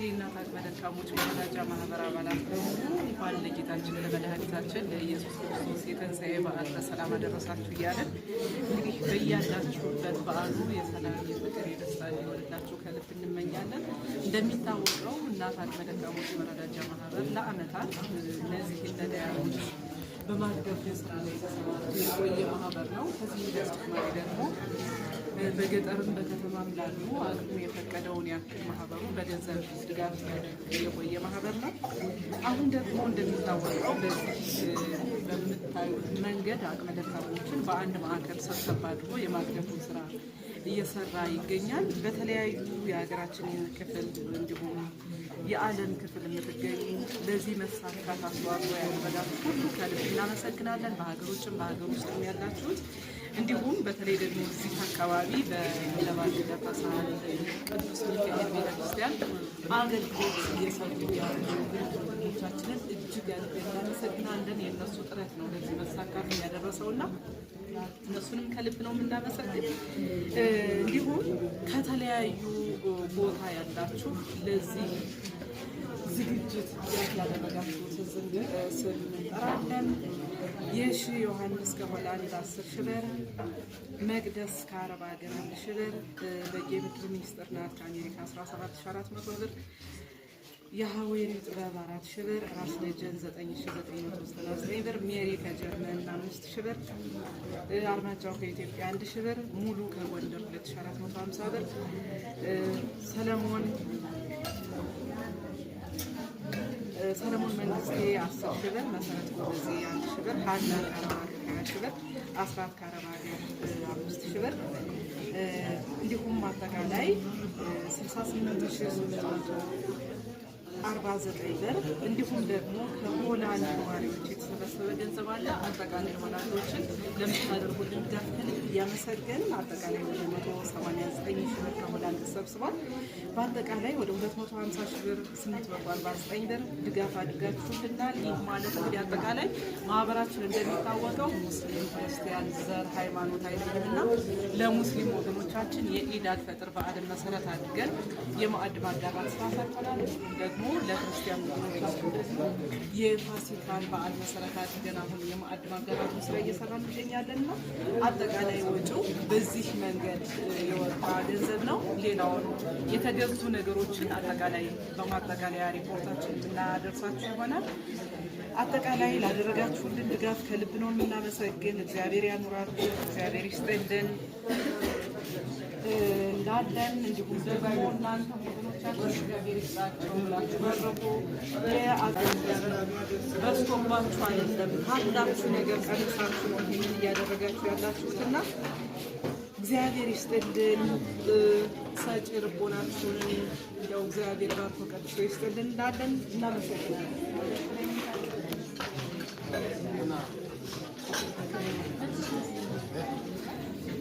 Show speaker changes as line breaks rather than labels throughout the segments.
የእናት አቅመ ደካሞች መረዳጃ ማህበር አባላት በሙሉ እንኳን ለጌታችን ለመድኃኒታችን ለኢየሱስ ክርስቶስ የትንሣኤ በዓል በሰላም አደረሳችሁ እያለን እንግዲህ በያላችሁበት በዓሉ የሰላም፣ የፍቅር፣ የደስታ እንዲሆንላችሁ ከልብ እንመኛለን። እንደሚታወቀው እናት አቅመ ደካሞች መረዳጃ ማህበር ለዓመታት እነዚህን ነዳያኖች በማገዝ ስራ ላይ ተሰማርቶ የቆየ ማህበር ነው። ከዚህ በተጨማሪ ደግሞ በገጠርም በከተማም ላሉ አቅሙ የፈቀደውን ያክል ማህበሩ በገንዘብ ድጋፍ ሲያደርግ የቆየ ማህበር ነው። አሁን ደግሞ እንደሚታወቀው በዚህ በምታዩት መንገድ አቅመ ደካሞችን በአንድ ማዕከል ሰብሰብ አድርጎ የማገፉን ስራ እየሰራ ይገኛል። በተለያዩ የሀገራችን ክፍል እንዲሁም የዓለም ክፍል የምትገኙ ለዚህ መሳካት አስተዋጽኦ ያደረጋችሁ ሁሉ ከልብ እናመሰግናለን። በሀገር ውጭም በሀገር ውስጥም ያላችሁት እንዲሁም በተለይ ደግሞ እዚህ አካባቢ በለባሽ ደፈሳል ቅዱስ ሚካኤል ቤተክርስቲያን አገልግሎት እየሰጡ ያሉ ወንድሞቻችንን እጅግ አድርገን እናመሰግናለን። የእነሱ ጥረት ነው ለዚህ መሳካት ያደረሰውና እነሱንም ከልብ ነው የምናመሰግን። እንዲሁም ከተለያዩ ቦታ ያላችሁ ለዚህ ዝግጅት ድጋፍ ያደረጋችሁትን ስም እንጠራለን። የሺ ዮሐንስ ከሆላንድ 10,000 ብር፣ መቅደስ ከአረብ ሀገር 1,000 ብር፣ በጌምድር ሚኒስትር ናት ከአሜሪካ 17,400 ብር፣ የሀዌሪ ጥበብ 4,000 ብር፣ ራስ ደጀን 9,999 ብር፣ ሜሪ ከጀርመን 5,000 ብር፣ አርማጫው ከኢትዮጵያ 1,000 ብር፣ ሙሉ ከጎንደር 2,450 ብር፣ ሰለሞን መንግስቴ 10,000 ብር፣ መሰረት ጎበዜ 1,000 ብር፣ ሀና ከአረብ ሀገር 20,000 ብር፣ አስራት ከአረብ ሀገር 5,000 ብር፣ እንዲሁም አጠቃላይ 68,849 ብር፣ እንዲሁም ደግሞ ከሆላንድ ነዋሪዎች የተሰበሰበ ገንዘብ አለ። አጠቃላይ ሆላንዶችን ለምታደርጉልን ድጋፍ ከልብ እያመሰገንን አጠቃላይ ወደ 189 ሺህ ብር ከሆላንድ ተሰብስቧል። በአጠቃላይ ወደ 250 ሺህ ብር 849 ብር ድጋፍ አድርጋችሁልናል። ይህ ማለት እንግዲህ አጠቃላይ ማህበራችን እንደሚታወቀው ሙስሊም፣ ክርስቲያን፣ ዘር፣ ሃይማኖት አይለይምና ለሙስሊም ወገኖቻችን የኢድ አልፈጥር በዓልን መሰረት አድርገን የማዕድ ማጋራት ስራ ሰርተናል። ደግሞ ለክርስቲያን ወገኖቻችን ደግሞ የፋሲካን በዓል መሰረት አድርገን አሁን የማዕድ ማጋራቱን ስራ እየሰራን እንገኛለን እና አጠቃላይ ወጪው በዚህ መንገድ የወጣ ገንዘብ ነው። ሌላውን የተገዙ ነገሮችን አጠቃላይ በማጠቃለያ ሪፖርታችን እናደርሳችሁ ይሆናል። አጠቃላይ ላደረጋችሁልን ድጋፍ ከልብ ነው የምናመሰግን። እግዚአብሔር ያኑራችሁ፣ እግዚአብሔር ይስጥልን እንዳለን እንዲሁም ደግሞ እናንተ ወገኖቻችን እግዚአብሔር ይስጣቸው ብላችሁ መረቁ። በዝቶባችሁ አይደለም፣ ካላችሁ ነገር ቀንሳችሁ ነው ይህንን እያደረጋችሁ ያላችሁትና እግዚአብሔር ይስጥልን። ሰጪ ልቦናችሁን እንደው እግዚአብሔር ባርኮ ቀድሶ ይስጥልን እንዳለን እናመሰግናለን።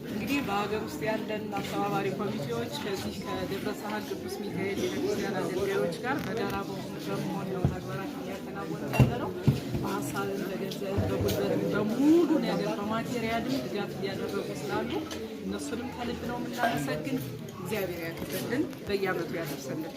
እንግዲህ በሀገር ውስጥ ያለን አስተባባሪ ኮሚቴዎች ከዚህ ከደብረ ሳህል ቅዱስ ሚካኤል ቤተክርስቲያን አገልጋዮች ጋር በጋራ በመሆን ነው ተግባራት እያከናወነ ያለ ነው። በሀሳብም፣ በገንዘብ፣ በጉልበትም፣ በሙሉ ነገር በማቴሪያልም ድጋፍ እያደረጉ ስላሉ እነሱንም ከልብ ነው የምናመሰግን። እግዚአብሔር ያክብርልን፣ በየዓመቱ ያደርሰልን።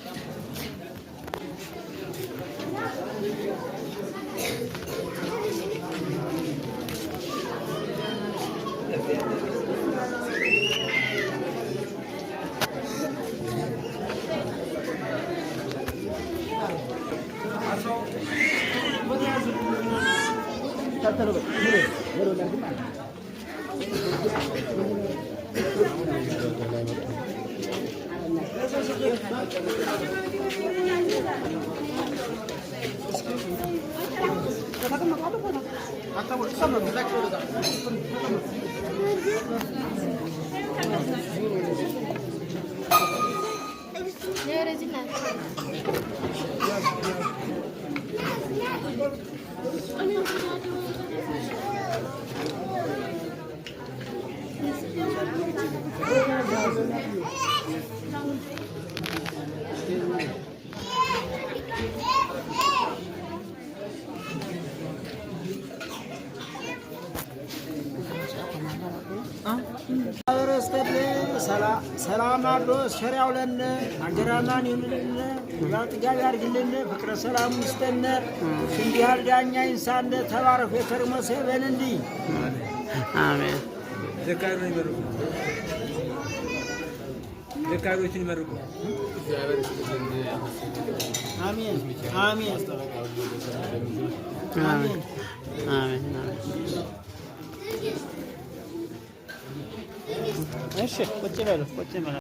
ሰላም አድሮ ቸር ያውለን። አገራማን ይሁንልን። ጥጋብ ያድርግልን። ፍቅረ ሰላም ይስጠን። እንዲህ ያህል ዳኛ ይንሳን። ተባረኩ። የከርሞ ሰው ይበለን።
አሜን።
ዘካሪን ይመርቁ። ዘካሪዎችን ይመርቁ።
አሜን አሜን
አሜን አሜን አሜን። እሺ፣ ቁጭ በሉ፣ ቁጭ በሉ።